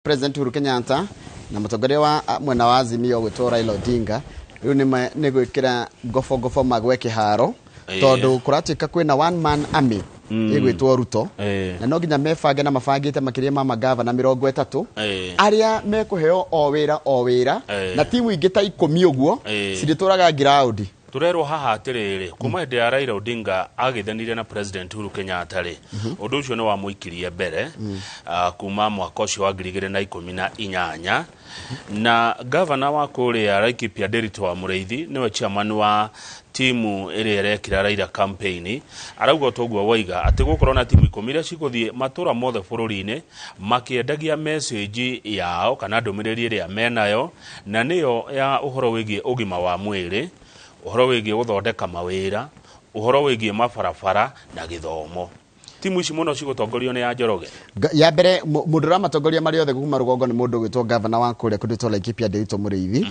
President Uhuru Kenyatta na mũtongoria wa mwena wa Azimio gwĩtwo Raila Odinga rĩu nĩ gwĩkĩra ngobogobo magwe kĩharo, tondũ kũratuĩka kwĩna one man army ĩgwĩtwo Ruto, na no nginya mebange na mabangĩte makĩria ma magavana 30 arĩa mekũheo o wĩra o wĩra, na timu ingĩ ta 10 ũguo cirĩtũraga ngiraũndi. Turerwo haha atiriri, kuma hĩndĩ ya Raila Odinga agĩthanire na President Uhuru Kenyatta rĩ, ũndũ ũcio nĩ wamũikirie mbere kuma mwaka ũcio wa 2018. Na gavana wa kũrĩa Laikipia, Ndiritu wa Mũrĩithi, nĩwe chairman wa timu ĩrĩa ĩrekĩra Raila campaign, arauga toguo waiga atĩ gũkorwo na timu 10 iria cigũthiĩ matũra mothe bũrũri-inĩ makĩendagia message yao kana ndũmĩrĩri ĩrĩa menayo, na nĩyo ya ũhoro wĩgiĩ ũgima wa mwĩrĩ, ũhoro wĩgiĩ gũthondeka mawĩra, ũhoro wĩgiĩ mabarabara na gĩthomo. Timu ici mũno cigũtongorio nĩ ya Njoroge. Ya mbere, mũndũ ũramatongoria marĩ othe kuma rũgongo nĩ mũndũ ũgwĩtwo gavana wa kũrĩa kũndũ Laikipia, Ndiritu Mũrĩithi.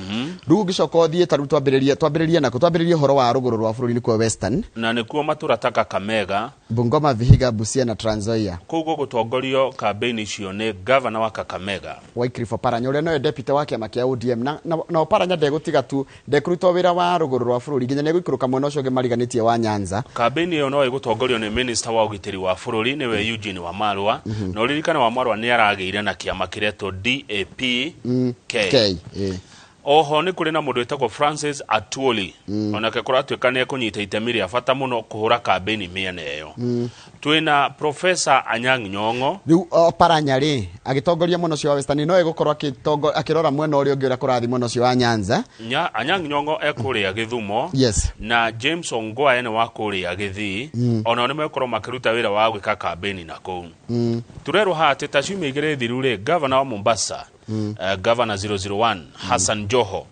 Rĩu ũngĩcoka ũthiĩ ta rĩu twambĩrĩrie nako, twambĩrĩrie ũhoro wa rũgũrũ rwa bũrũri, nĩkuo Western, na nĩkuo matũra ta Kakamega, Bungoma, Vihiga, Busia na Trans Nzoia. Kũu gũgũtongorio kambĩini icio nĩ gavana wa Kakamega, Wycliffe Oparanya, ũrĩa nowe deputy wa kĩama kĩa ODM. Na Oparanya ndegũtiga tu, ndekũruta wĩra wa rũgũrũ rwa bũrũri, nginya nĩegũikũrũka mwena ũcio ũngĩ mariganĩtie wa Nyanza. Kambĩini ĩyo no ĩgũtongorio nĩ minister wa ũgitĩri wa bũrũri, nĩwe Eugene Wamalwa. Na ũririkane Wamalwa nĩ aragĩire na kĩama kĩretwo DAP K. K. Oho nĩ kũrĩ na mũndũ wĩtagwo Francis Atwoli, onake kũratuĩka nĩ ekũnyita itemi rĩa bata mũno kũhũra kambĩini mĩena ĩyo. Twĩna Professor Anyang' Nyong'o. Rĩu Oparanya rĩ, agĩtongoria mwena ũcio wa Western, no egũkorwo akĩrora mwena ũrĩa ũngĩ ũrĩa kũrathiĩ mwena ũcio wa Nyanza. Anyang' Nyong'o ekũrĩa Gĩthumo, na James Ongwae nĩ wa kũrĩa Gĩthii. Onao nĩ megũkorwo makĩruta wĩra wa gwĩka kambĩini na kũu. Turerwo haha atĩ ta ciumia 2 thiru rĩ, gavana wa Mombasa, Governor 001 Hassan Joho,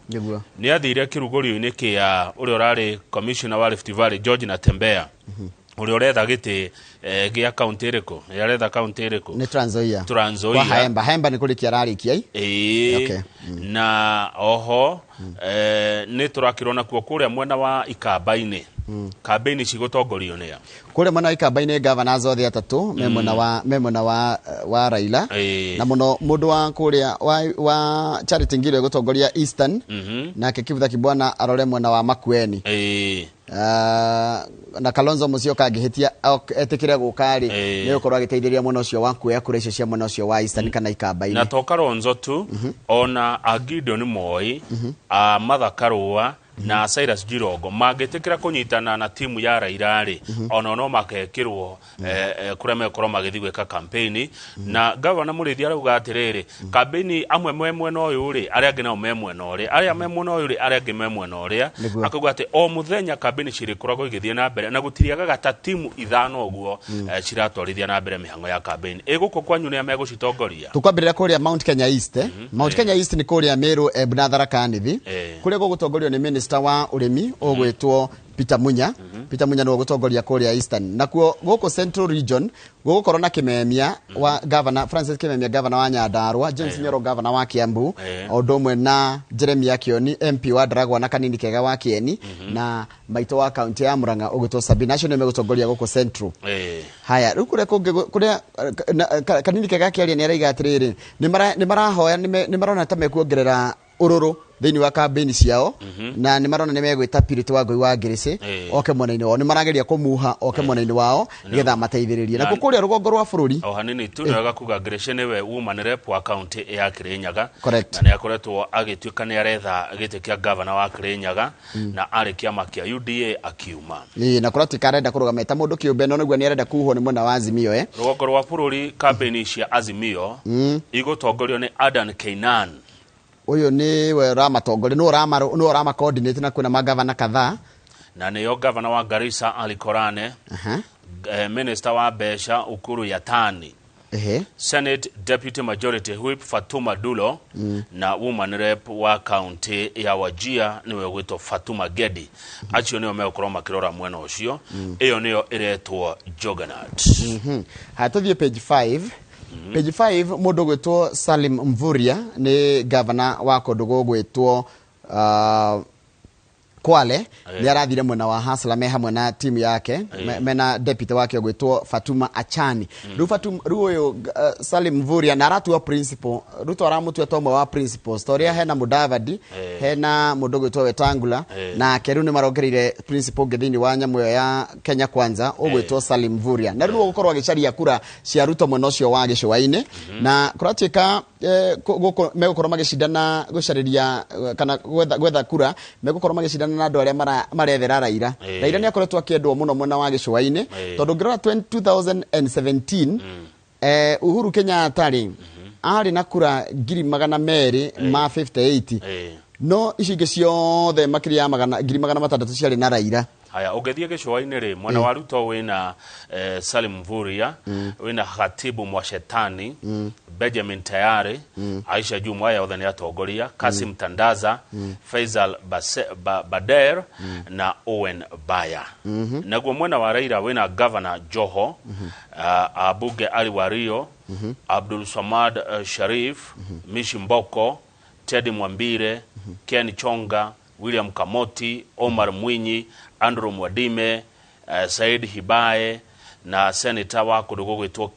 nĩ athire kĩrugũrio-inĩ kĩa ũrĩa ũrarĩ commissioner wa Rift Valley, George Natembeya, ũrĩa ũretha gĩtĩ gĩa kaunti ĩrĩkũ? Aretha kaunti ĩrĩkũ? Nĩ Trans Nzoia. Trans Nzoia. Kwa Haemba. Haemba nĩ kũrĩkia ararĩkia i. Ĩĩ. Na oho nĩ tũrakĩrwo nakuo kũrĩa mwena wa Ikamba-inĩ, kambĩini cigũtongorio nĩ a? Kũrĩa mwena wa Ikamba-inĩ, governors othe atatũ me mwena wa Raila. Na mũno mũndũ wa kũrĩa wa Charity Ngilu egũtongoria Eastern, nake Kivutha Kibwana arore mwena wa Makueni. Na Kalonzo Musyoka angĩhĩtia etĩkĩre gũka rĩ, nĩ gũkorwo agĩteithĩrĩria mwena ũcio wa kuoya kura icio cia mwena ũcio wa Eastern kana Ikamba-inĩ. Na to Kalonzo tu, ona a Gideon Moi, a Martha Karua na Cyrus Jirongo mangĩtĩkĩra kũnyitana na timu ya Raila rĩ, ona no makekĩrwo kũrĩa megũkorwo magĩthiĩ gwĩka campaign. Na gavana Mũrĩithi arauga atĩrĩrĩ, campaign amwe me mwena ũyũ rĩ, arĩa angĩ nao me mwena ũrĩa, arĩa me mwena ũyũ rĩ, arĩa angĩ me mwena ũrĩa. Akauga atĩ o mũthenya campaign cirĩkoragwo igĩthiĩ na mbere na gũtiriagaga ta timu 5 ũguo ciratwarithia na mbere mĩhang'o ya campaign. Ĩ gũkũ kwanyu nĩa megũcitongoria? Tukwambĩrĩria kũrĩa Mount Kenya East. Mount Kenya East nĩ kũrĩa Meru, Embu na Tharaka Nithi, kũrĩa gũgũtongorio nĩ minister wa ũrĩmi ũgwĩtwo Peter Munya. Peter Munya nĩwe ũgũtongoria kũrĩa Eastern. Nakuo gũkũ Central Region gũgũkorwo na Kimemia wa governor, Francis Kimemia, governor wa Nyandarua, James Nyoro, governor wa Kiambu, o ũndũ ũmwe na Jeremia Kioni, MP wa Ndaragwa na Kanini Kega wa Kieni, na maitũ wa kaunti ya Murang'a ũgwĩtwo Sabina. Acio nĩo megũtongoria gũkũ Central. Haya, rĩu kũrĩa kũngĩ, kũrĩa Kanini Kega akĩaria nĩ araiga atĩrĩrĩ, nĩ marahoya, nĩ marona ta mekuongerera ũrũrũ thĩinĩ wa kambĩini ciao, na nĩ marona nĩ megwĩta Purity wa Ngũi wa Ngĩrĩcĩ oke mwena-inĩ wao, nĩ marageria kũmuha oke mwena-inĩ wao nĩgetha amateithĩrĩrie. Nakuo kũrĩa rũgongo rwa bũrũri, O hanini tu, nĩ wega kuga Ngĩrĩcĩ nĩwe woman rep wa kaunti ya Kirinyaga. Correct. Na nĩ akoretwo agĩtuĩka nĩ aretha gĩtĩ kĩa gavana wa Kirinyaga, na arĩ kĩama kĩa UDA akiuma. Ĩĩ, na kũratuĩka arenda kũrũgama eta mũndũ kĩũmbe, no nĩguo nĩ arenda kuhwo nĩ mwena wa Azimio. Rũgongo rwa bũrũri, kambĩini cia Azimio igũtongorio nĩ Adan Keynan. Ũyũ nĩwe ũramatongoria, nĩwe ũrama coordinate, na kwĩna magavana kadhaa. Na nĩyo gavana wa Garissa, Ali Korane, minister wa mbeca, Ukuru Yatani, Senate Deputy Majority Whip Fatuma Dulo, na woman rep wa county ya Wajir niwe gwĩtwo Fatuma Gedi. Acio nĩo megũkorwo makĩrora mwena ũcio. Ĩyo nĩyo ĩretwo Juggernaut. Haya, tũthiĩ page 5. Page 5, mũndũ ũgwĩtwo Salim Mvurya nĩ gavana wa kũndũ gũgwĩtwo. Kwale nĩ arathire mwena wa Hasla me hamwe na timu yake, mena deputy wake ũgwĩtwo Fatuma Achani. Rĩu Fatuma, rĩu ũyũ Salim Mvurya na aratua principal, Ruto aramutua ta ũmwe wa principals, ta ũrĩa hena Mudavadi, hena mũndũ ũgwĩtwo Wetangula, nake rĩu nĩ marongereire principal ũngĩ thĩinĩ wa nyamũ ĩyo ya Kenya Kwanza ũgwĩtwo Salim Mvurya, na rĩu ũgũkorwo agĩcaria kura cia Ruto mwena ũcio wa gĩcũa-inĩ. Na kũratuĩka gũkũ megũkorwo magĩcindana gũcarĩria kana gwetha kura, megũkorwo magĩcindana na andũ arĩa marethera Raila. Raila nĩ akoretwo akĩendwo mũno mwena wa gĩcũa-inĩ, tondũ ngĩrora 2017 Uhuru Kenyatta rĩ, arĩ na kura 258,000, no ici ingĩ ciothe makĩria ya 600,000 ciarĩ na Raila. Haya, ũngĩthiĩ gĩcũa-inĩ rĩ, mwena wa Ruto wĩna Salim Mvurya, wĩna Khatibu Mwashetani, Benjamin Tayari, Aisha Jumwa, aya othe nĩ atongoria, Kasim Tandaza, Faisal Bader na Owen Baya. Naguo mwena wa Raila wĩna Governor Joho, abunge Ali Wario, Abdul Samad Sharif, Mishi Mboko, Teddy Mwambire, Ken Chonga, William Kamoti, Omar Mwinyi, Andrew Mwadime, Said Hibae na senator wa kũndũ gũgwĩtwo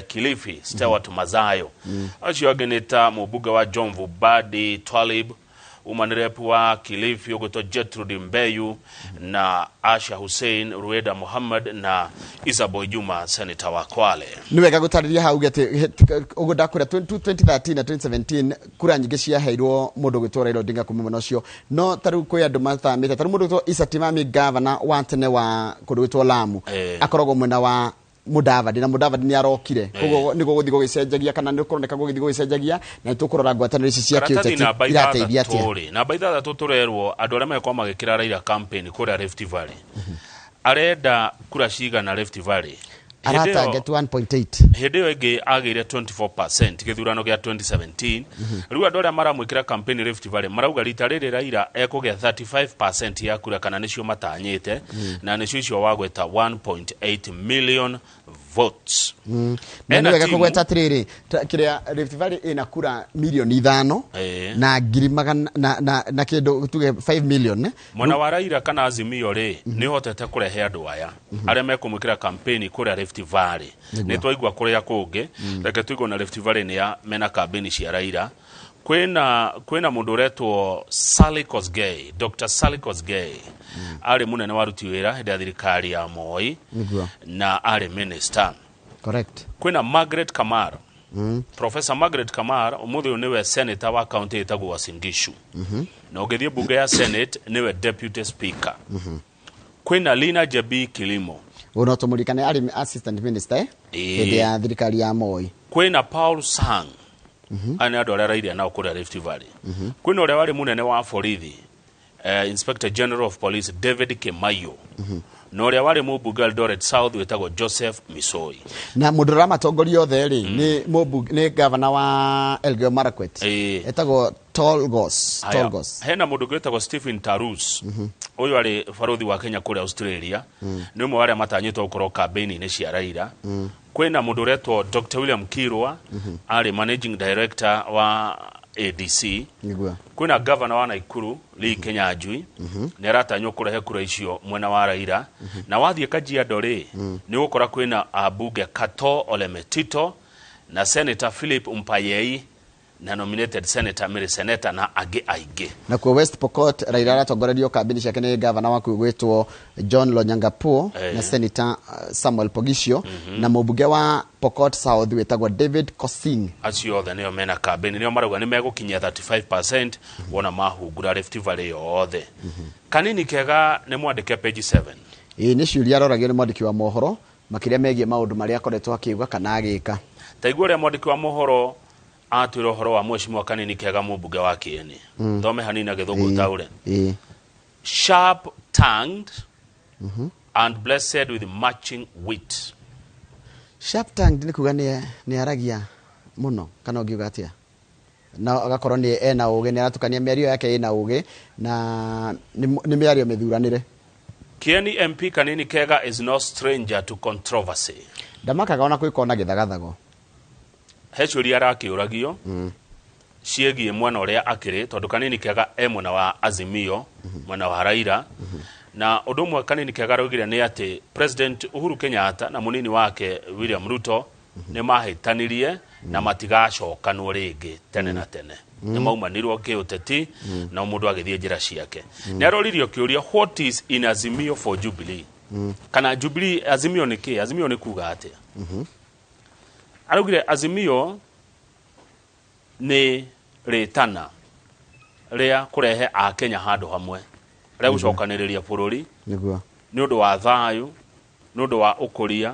Kilifi Stewart Mazayo. Acio angĩ nĩ ta mũmbunge wa Jomvu Badi Twalib, woman rep wa Kilifi ũgwĩtwo Gertrude Mbeyu, na Asha Hussein, Rueda Muhammad na Isaboi Juma, senator wa Kwale. Nĩ wega gũtarĩria hau atĩ ũguo ndakwĩra, 2013 na 2017 kura nyingĩ ciaheirwo mũndũ ũgwĩtwo Raila Odinga kuma mwena ũcio. No ta rĩu kwĩ andũ mathamĩte, ta rĩu mũndũ ũgwĩtwo Issa Timami, governor wa tene wa kũndũ gwĩtwo Lamu, akoragwo mwena wa Mudavadi, na Mudavadi nĩ arokire. Koguo nĩguo gũthiĩ gũgĩcenjagia, kana nĩ kũroneka gũgĩthiĩ gũgĩcenjagia, na nĩ tũkũrora ngwatanĩro ici cia Karatathi kĩũteti namba irateithia ithathatũ atĩa. Rĩ, namba 6 tũrerwo andũ arĩa megũkorwo magĩkĩra Raila campaign kũrĩa Rift Valley, arenda kura cigana Rift Valley? Hĩndĩ ĩyo- Aratarget 1.8. Hĩndĩ ĩyo ĩngĩ agĩire 24% gĩthurano gĩa 2017. Rĩu andũ arĩa maramwĩkĩra campaign Rift Valley marauga rita rĩrĩ Raila ekũgĩa 35% ya kura, kana nĩcio matanyĩte, na nĩcio icio wagweta 1.8 million votes. Na Ena nĩ wega timu- kũgweta atĩrĩrĩ, kĩrĩa Rift Valley ĩna kura 5 mirioni na ngiri magana na kĩndũ tuge 5 million. Mwena wa Raila kana Azimio rĩ, nĩ ũhotete kũrehe andũ aya arĩa mekũmwĩkĩra campaign kũrĩa Rift Valley. Nĩ twaigua kũrĩa kũngĩ, reke tũigue na Rift Valley nĩ ya mena campaign cia Raila. Kwĩna mũndũ ũretwo Sally Kosgei, Dr. Sally Kosgei, arĩ mũnene wa aruti wĩra hĩndĩ ya thirikari ya Moi na arĩ minister. Kwĩna Margaret Kamar, Professor Margaret Kamar, ũmũthĩ ũyũ nĩwe senator wa county ĩtagwo Uasin Gishu, na ũngĩthiĩ bunge ya Senate nĩwe deputy speaker. Kwĩna Lina Jebii Kilimo. Ũyũ no tũmũririkane, arĩ assistant minister hĩndĩ ya thirikari ya Moi. Kwĩna Paul Sang. Aya nĩ andũ arĩa Raila nao kũrĩa Rift Valley. Kwĩna ũrĩa warĩ mũnene wa borithi, Inspector General of Police David Kimayo, na ũrĩa warĩ mũmbunge Eldoret South wĩtagwo Joseph Misoi. Na mũndũ ũramatongoria othe rĩ, nĩ gavana wa Elgeyo Marakwet, etagwo Tolgos. Haya, Tolgos. Hena mũndũ ũngĩ wĩtagwo Stephen Tarus, ũyũ arĩ barothi wa Kenya kũrĩa Australia, nĩ ũmwe wa arĩa matanyĩtwo gũkorwo kambĩini-inĩ cia Raila. Kwĩna mũndũ ũretwo Dr. William Kirwa, arĩ managing director wa ADC. Kwĩna governor wa Naikuru Lee Kinyanjui, nĩ aratanywo kũrehe kura icio mwena wa Raila. Na wathiĩ Kajiado rĩ, nĩ ũgũkora kwĩna ambunge Kato Ole Metito na Senator Philip Mpayei na nominated Senator Mary Seneta na angĩ aingĩ. Nakuo West Pokot, Raila aratongorerio kambĩini ciake nĩ gavana waku gwĩtwo John Lonyangapuo na Senator Samuel Poghisio, na mũmbunge wa Pokot South wĩtagwo David Kosing. Acio othe nĩo mena kambĩini, nĩo marauga nĩ megũkinyia 35% wona mahungura Rift Valley yothe. Kanini kega nĩ mwandĩke page 7. Ĩĩ, nĩ ciũria aroragio nĩ mwandĩki wa mohoro makĩria megiĩ maũndũ marĩa akoretwo akiuga kana agĩka. Ta igua ũrĩa mwandĩki wa mohoro atwĩra ũhoro wa mheshimiwa Kanini Kega, mũmbunge wa Kieni. Thome hanini na Gĩthũngũ taũre. Sharp tongued and blessed with matching wit. Sharp tongued nĩ kuga nĩ aragia mũno, kana ũngiuga atĩa? Na agakorwo nĩ ena ũgĩ, nĩ aratukania mĩario yake ĩna ũgĩ na nĩ mĩario mĩthuranĩre. Kieni MP Kanini Kega is no stranger to controversy. Ndamakaga ona kwĩkona gĩthagathago. He ciũria arakĩũragio. Ciĩgiĩ mwena ũrĩa akĩrĩ, tondũ Kanini Kega e mwena wa Azimio, mwena wa Raila. Na ũndũ ũmwe Kanini Kega araugire nĩ atĩ President Uhuru Kenyatta na mũnini wake William Ruto nĩ mahĩtanirie na matigacokanwo rĩngĩ tene na tene, nĩ maumanirwo kĩũteti na mũndũ agĩthiĩ njĩra ciake. Nĩ aroririo kĩũria, "What is in Azimio for Jubilee?" Kana Jubilee, Azimio nĩ kĩ? Azimio nĩ kuga atĩa? Araugire Azimio nĩ rĩtana rĩa kũrehe Akenya handũ hamwe, rĩa gũcokanĩrĩria bũrũri nĩ ũndũ wa thayũ, nĩ ũndũ wa ũkũria,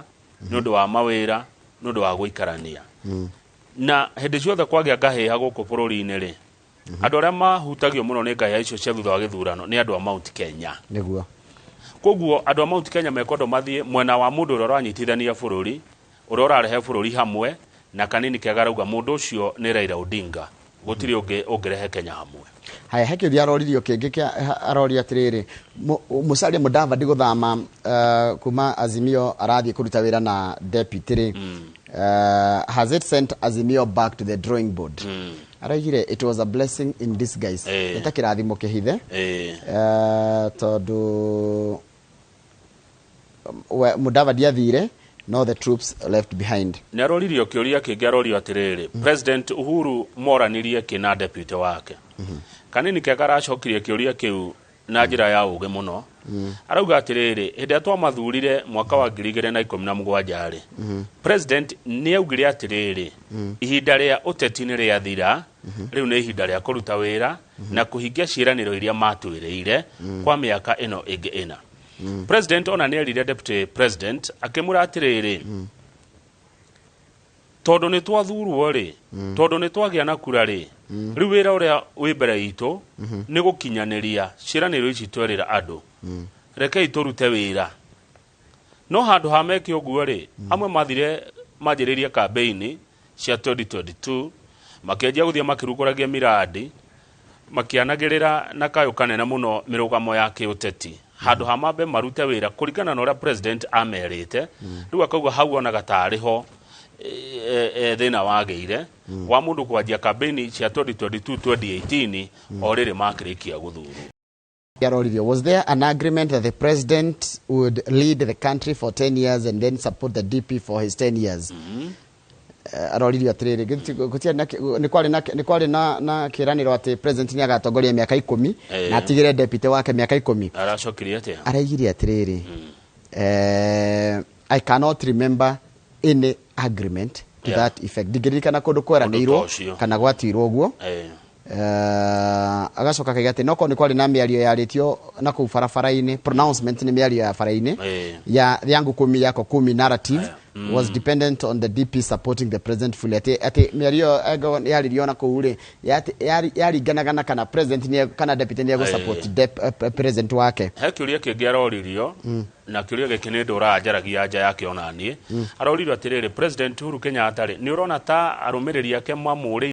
nĩ ũndũ wa mawĩra, nĩ ũndũ wa gũikarania. Na hĩndĩ ciothe kwagĩa ngahĩha gũkũ bũrũri-inĩ rĩ, andũ arĩa mahutagio mũno nĩ ngahĩha icio cia thutha wa gĩthurano nĩ andũ a Mount Kenya. Koguo andũ a Mount Kenya mekwendwo mathiĩ mwena wa mũndũ ũrĩa ũranyitithania bũrũri, ũrĩa ũrarehe bũrũri hamwe. Na Kanini Kega arauga mũndũ ũcio nĩ Raila Odinga, gũtirĩ ũngĩ ũngĩrehe Kenya hamwe. Haya, he kĩũria aroririo kĩngĩ kĩa aroria atĩrĩrĩ, Musalia Mudavadi gũthama kuma Azimio arathiĩ kũruta wĩra na deputy rĩ, has it sent Azimio back to the drawing board? Araigire it was a blessing in disguise. Nĩ ta kĩrathimo kĩhithe. Tondũ Mudavadi athire no the troops left behind. Nĩ aroririo kĩũria kĩngĩ, arorio atĩrĩrĩ, President Uhuru moranirie kĩ na deputy wake? Kanini Kega aracokirie kĩũria kĩu na njĩra ya ũgĩ mũno. Arauga atĩrĩrĩ, hĩndĩ ĩrĩa twamathurire mwaka wa 2017 rĩ, President nĩ augire atĩrĩrĩ, ihinda rĩa ũteti nĩ rĩathira, rĩu nĩ ihinda rĩa kũruta wĩra na kũhingia ciĩranĩro iria matwĩrĩire kwa mĩaka ĩno ĩngĩ ĩna. President ona nĩ erire deputy president, akĩmwĩra atĩrĩrĩ, tondũ nĩ twathurwo rĩ, tondũ nĩ twagĩa na kura rĩ, rĩu wĩra ũrĩa wĩ mbere itũ nĩ gũkinyanĩria ciĩranĩro ici twerĩra andũ, rekei tũrute wĩra. No handũ ha meke ũguo rĩ, amwe mathire manjĩrĩrie kambeini cia 2022, makĩanjia gũthiĩ makĩrugũragia miradi, makĩanagĩrĩra na kayũ kanene mũno mĩrũgamo ya kĩũteti, handũ ha mambe marute wĩra kũringana na ũrĩa president amerĩte. Rĩu akauga hau onaga tarĩ ho thĩna wagĩire wa mũndũ kwanjia kambeini cia 2022 2018 o rĩrĩ makĩrĩkia gũthurwo. Aroririo, was there an agreement that the president would lead the country for 10 years and then support the DP for his 10 years? Aroririo atĩrĩrĩ, gũtiarĩ na nĩ kwarĩ na kĩranĩro atĩ president nĩ agatongoria mĩaka 10 na atigĩre deputy wake mĩaka 10? Aracokirie atĩa? Araigire atĩrĩrĩ, "I cannot remember any agreement to that effect." Ndingĩririkana kũndũ kweranĩirwo Ũndũ ta ũcio. kana gwatuirwo ũguo. Agacoka akaiga atĩ nokorwo nĩ kwarĩ na mĩario yarĩtio na kũu barabara-inĩ, pronouncement nĩ mĩario ya bara-inĩ, ya yangu kumi yako kumi narrative was dependent on the DP supporting the president fully. Atĩ mĩario ĩyo angĩkorwo yaririo na kũu rĩ, yaringanaga na kana president nĩ kana deputy nĩ egũsupport president wake. He kĩũria kĩngĩ aroririo, na kĩũria gĩkĩ nĩ ndũraga njaragia nja yake ona niĩ. Aroririo atĩrĩrĩ, President Uhuru Kenyatta rĩ, nĩ ũrona ta arũmĩrĩri ake mamũrĩire